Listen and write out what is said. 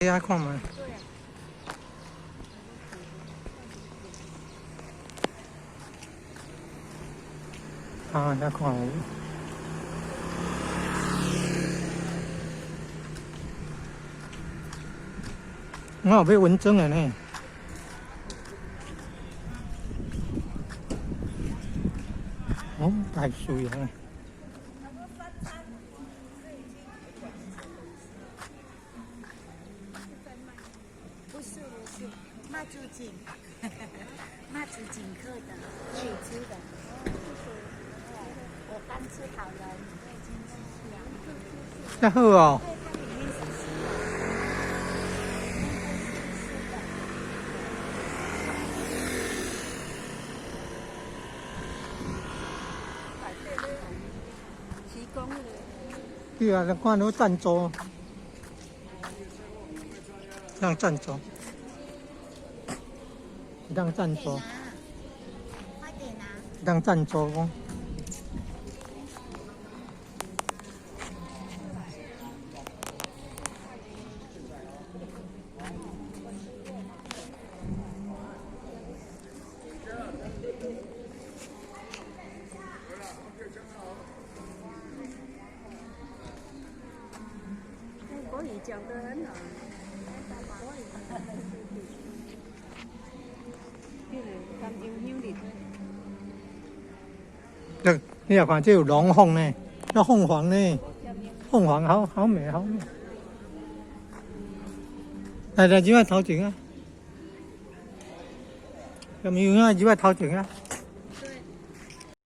遐看覓。啊，遐看有。我有買文章的呢。哦，太水啊！不是不是，媽祖井，媽祖井客的，可以吃的。我剛吃好了，你已經吃了。這好哦。對，它裡面是濕的，裡面是濕的。提供的。對啊，你看有贊助，讓贊助，讓贊助，快點拿。讓贊助講。國語講得很好。對，你也看這有龍鳳呢，那鳳凰呢？鳳凰好好美，好美。來來，入來頭前啊！有沒有啊？入來頭前啊！